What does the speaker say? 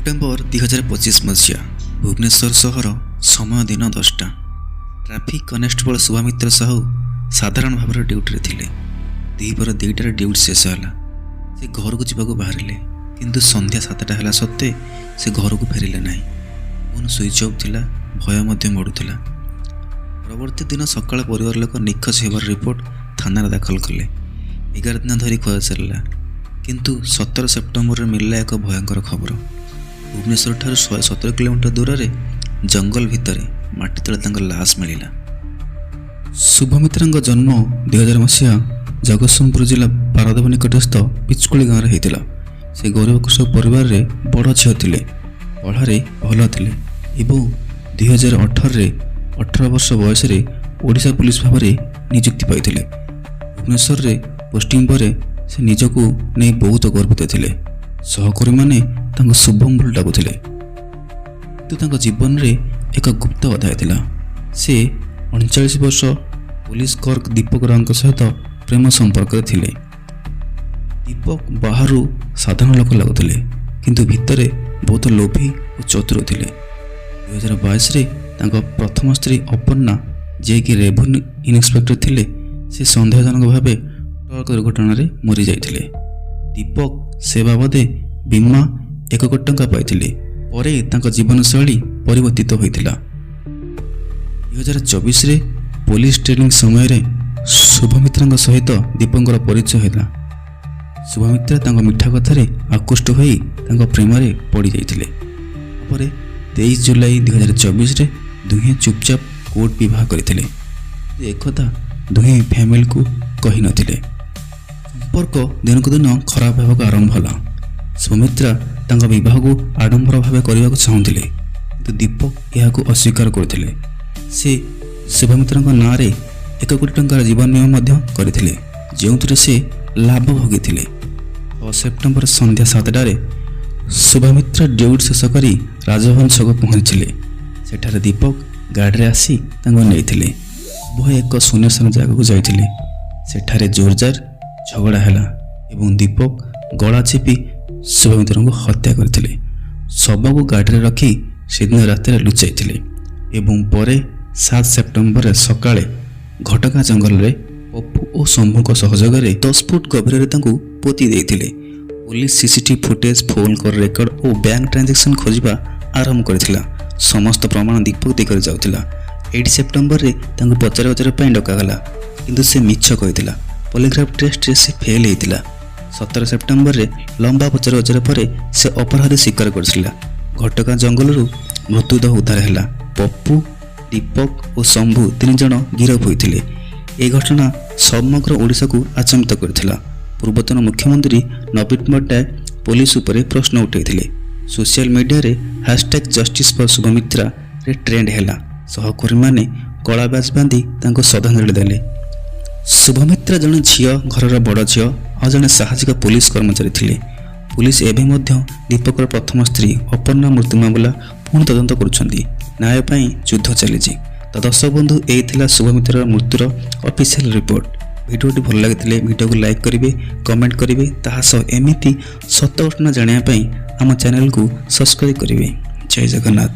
September 2025 ମସିହା, ଭୁବନେଶ୍ୱର ସହର, ସମୟ ଦିନ 10ଟା। ଟ୍ରାଫିକ୍ କନେଷ୍ଟବଳ ଶୁଭାମିତ୍ର ସାହୁ ସାଧାରଣ ଭାବରେ ଡ୍ୟୁଟିରେ ଥିଲେ। ଦ୍ୱିପହର 2ଟାରେ ଡ୍ୟୁଟି ଶେଷ ହେଲା। ସେ ଘରକୁ ଯିବାକୁ ବାହାରିଲେ, କିନ୍ତୁ ସନ୍ଧ୍ୟା 7ଟା ହେଲା ସତ୍ତ୍ୱେ ସେ ଘରକୁ ଫେରିଲେ ନାହିଁ। ଫୋନ୍ ସୁଇଚ୍ ଅଫ୍ ଥିଲା। ଭୟ ମଧ୍ୟ ବଢ଼ୁଥିଲା। ପରବର୍ତ୍ତୀ ଦିନ ସକାଳେ ପରିବାର ଲୋକ ନିଖୋଜ ହେବାର ରିପୋର୍ଟ ଥାନାରେ ଦାଖଲ କଲେ। 11 ଦିନ ଧରି ଖୋଜା ଚାଲିଲା, କିନ୍ତୁ 17 ସେପ୍ଟେମ୍ବରରେ ମିଳିଲା ଏକ ଭୟଙ୍କର ଖବର। ଭୁବନେଶ୍ୱର ଠାରୁ 117 କିଲୋମିଟର ଦୂରରେ ଜଙ୍ଗଲ ଭିତରେ ମାଟି ତଳେ ତାଙ୍କ ଲାଶ ମିଳିଲା। ଶୁଭମିତ୍ରାଙ୍କ ଜନ୍ମ 2000 ମସିହା ଜଗତସିଂହପୁର ଜିଲ୍ଲା ପାରାଦୀପ ନିକଟସ୍ଥ ପିଚକୁଳି ଗାଁରେ ହୋଇଥିଲା। ସେ ଗରିବ କୃଷକ ପରିବାରରେ ବଡ଼ ଝିଅ ଥିଲେ। ପଢ଼ାରେ ଭଲ ଥିଲେ ଏବଂ 2018ରେ 18 ବର୍ଷ ବୟସରେ ଓଡ଼ିଶା ପୁଲିସ ଭାବରେ ନିଯୁକ୍ତି ପାଇଥିଲେ। ଭୁବନେଶ୍ୱରରେ ପୋଷ୍ଟିଂ ପରେ ସେ ନିଜକୁ ନେଇ ବହୁତ ଗର୍ବିତ ଥିଲେ। ସହକର୍ମୀମାନେ ତାଙ୍କୁ ଶୁଭମ ବୋଲି ଡାକୁଥିଲେ। କିନ୍ତୁ ତାଙ୍କ ଜୀବନରେ ଏକ ଗୁପ୍ତ ଅଧ୍ୟାୟ ଥିଲା। ସେ 39 ବର୍ଷ ପୋଲିସ କ୍ଲର୍କ ଦୀପକ ରାଓଙ୍କ ସହିତ ପ୍ରେମ ସମ୍ପର୍କରେ ଥିଲେ। ଦୀପକ ବାହାରୁ ସାଧାରଣ ଲୋକ ଲାଗୁଥିଲେ, କିନ୍ତୁ ଭିତରେ ବହୁତ ଲୋଭୀ ଓ ଚତୁର ଥିଲେ। 2022ରେ ତାଙ୍କ ପ୍ରଥମ ସ୍ତ୍ରୀ ଅପର୍ଣ୍ଣା, ଯିଏକି ରେଭିନ୍ୟୁ ଇନ୍ସପେକ୍ଟର ଥିଲେ, ସେ ସନ୍ଦେହଜନକ ଭାବେ ଟ୍ରକ୍ ଦୁର୍ଘଟଣାରେ ମରିଯାଇଥିଲେ। ଦୀପକ ସେ ବାବଦେ ବୀମା 1 କୋଟି ଟଙ୍କା ପାଇଥିଲେ। ପରେ ତାଙ୍କ ଜୀବନଶୈଳୀ ପରିବର୍ତ୍ତିତ ହୋଇଥିଲା। 2024ରେ ପୋଲିସ ଟ୍ରେନିଂ ସମୟରେ ଶୁଭମିତ୍ରାଙ୍କ ସହିତ ଦୀପକଙ୍କର ପରିଚୟ ହେଲା। ଶୁଭମିତ୍ରା ତାଙ୍କ ମିଠା କଥାରେ ଆକୃଷ୍ଟ ହୋଇ ତାଙ୍କ ପ୍ରେମରେ ପଡ଼ିଯାଇଥିଲେ। ତାପରେ 23 ଜୁଲାଇ 2024ରେ ଦୁହେଁ ଚୁପଚାପ କୋର୍ଟ ବିବାହ କରିଥିଲେ। କିନ୍ତୁ ଏକଥା ଦୁହେଁ ଫ୍ୟାମିଲିକୁ କହିନଥିଲେ। ସମ୍ପର୍କ ଦିନକୁ ଦିନ ଖରାପ ହେବାକୁ ଆରମ୍ଭ ହେଲା। ସୁମିତ୍ରା ତାଙ୍କ ବିବାହକୁ ଆଡ଼ମ୍ବର ଭାବେ କରିବାକୁ ଚାହୁଁଥିଲେ, କିନ୍ତୁ ଦୀପକ ଏହାକୁ ଅସ୍ୱୀକାର କରିଥିଲେ। ସେ ଶୁଭମିତ୍ରାଙ୍କ ନାଁରେ 1 କୋଟି ଟଙ୍କାର ଜୀବନ ବୀମା ମଧ୍ୟ କରିଥିଲେ, ଯେଉଁଥିରେ ସେ ଲାଭ ଭୋଗିଥିଲେ। 6 ସେପ୍ଟେମ୍ବର ସନ୍ଧ୍ୟା 7ଟାରେ ଶୁଭମିତ୍ରା ଡ୍ୟୁଟି ଶେଷ କରି ରାଜଭବନ ଛକ ପହଞ୍ଚିଥିଲେ। ସେଠାରେ ଦୀପକ ଗାଡ଼ିରେ ଆସି ତାଙ୍କୁ ନେଇଥିଲେ। ଉଭୟ ଏକ ଶୂନ୍ୟସ୍ଥାନ ଜାଗାକୁ ଯାଇଥିଲେ। ସେଠାରେ ଜୋରଜାର ଝଗଡ଼ା ହେଲା ଏବଂ ଦୀପକ ଗଳା ଚିପି ଶୁଭମିତ୍ରାଙ୍କୁ ହତ୍ୟା କରିଥିଲେ। ଶବକୁ ଗାଡ଼ିରେ ରଖି ସେଦିନ ରାତିରେ ଲୁଚାଇଥିଲେ ଏବଂ ପରେ 7 ସେପ୍ଟେମ୍ବରରେ ସକାଳେ ଘଟଗାଁ ଜଙ୍ଗଲରେ ପପୁ ଓ ଶମ୍ଭୁଙ୍କ ସହଯୋଗରେ 10 ଫୁଟ ଗଭୀରରେ ତାଙ୍କୁ ପୋତି ଦେଇଥିଲେ। Police CCTV footage, phone call record ଓ ବ୍ୟାଙ୍କ ଟ୍ରାଞ୍ଜାକ୍ସନ୍ ଖୋଜିବା ଆରମ୍ଭ କରିଥିଲା। ସମସ୍ତ ପ୍ରମାଣ ଦୀପକ ଦିଗରେ ଯାଉଥିଲା। 8 ସେପ୍ଟେମ୍ବରରେ ତାଙ୍କୁ ପଚରା ଉଚରା ପାଇଁ ଡକାଗଲା, କିନ୍ତୁ ସେ ମିଛ କହିଥିଲା। ପଲିଗ୍ରାଫ ଟେଷ୍ଟରେ ସେ ଫେଲ୍ ହେଇଥିଲା। 17 ସେପ୍ଟେମ୍ବରରେ ଲମ୍ବା ପଚରା ଉଚରା ପରେ ସେ ଅପରାଧ ସ୍ୱୀକାର କରିଥିଲା। ଘଟଗାଁ ଜଙ୍ଗଲରୁ ମୃତଦେହ ଉଦ୍ଧାର ହେଲା। ପପୁ, ଦୀପକ ଓ ଶମ୍ଭୁ ତିନି ଜଣ ଗିରଫ ହୋଇଥିଲେ। ଏହି ଘଟଣା ସମଗ୍ର ଓଡ଼ିଶାକୁ ଆଚମ୍ବିତ କରିଥିଲା। ପୂର୍ବତନ ମୁଖ୍ୟମନ୍ତ୍ରୀ ନବୀନ ପଟ୍ଟନାୟକ ପୋଲିସ ଉପରେ ପ୍ରଶ୍ନ ଉଠାଇଥିଲେ। ସୋସିଆଲ ମିଡ଼ିଆରେ #ଜଷ୍ଟିସ୍ଫର୍ ଶୁଭମିତ୍ରାରେ ଟ୍ରେଣ୍ଡ ହେଲା। ସହକର୍ମୀମାନେ କଳା ବ୍ୟାଜ୍ ବାନ୍ଧି ତାଙ୍କୁ ଶ୍ରଦ୍ଧାଞ୍ଜଳି ଦେଲେ। ଶୁଭମିତ୍ରା ଜଣେ ଝିଅ, ଘରର ବଡ଼ ଝିଅ ଆଉ ଜଣେ ସାହସିକ ପୋଲିସ କର୍ମଚାରୀ ଥିଲେ। ପୋଲିସ ଏବେ ମଧ୍ୟ ଦୀପକର ପ୍ରଥମ ସ୍ତ୍ରୀ ଅପର୍ଣ୍ଣା ମୃତ୍ୟୁ ମାମଲା ପୁଣି ତଦନ୍ତ କରୁଛନ୍ତି। ନ୍ୟାୟ ପାଇଁ ଯୁଦ୍ଧ ଚାଲିଛି। ତ ଦର୍ଶକ ବନ୍ଧୁ, ଏଇ ଥିଲା ଶୁଭମିତ୍ରାର ମୃତ୍ୟୁର ଅଫିସିଆଲ ରିପୋର୍ଟ। ଭିଡ଼ିଓଟି ଭଲ ଲାଗିଥିଲେ ଭିଡ଼ିଓକୁ ଲାଇକ୍ କରିବେ, କମେଣ୍ଟ କରିବେ। ତାହା ସହ ଏମିତି ସତ ଘଟଣା ଜାଣିବା ପାଇଁ ଆମ ଚ୍ୟାନେଲକୁ ସବସ୍କ୍ରାଇବ୍ କରିବେ। ଜୟ ଜଗନ୍ନାଥ।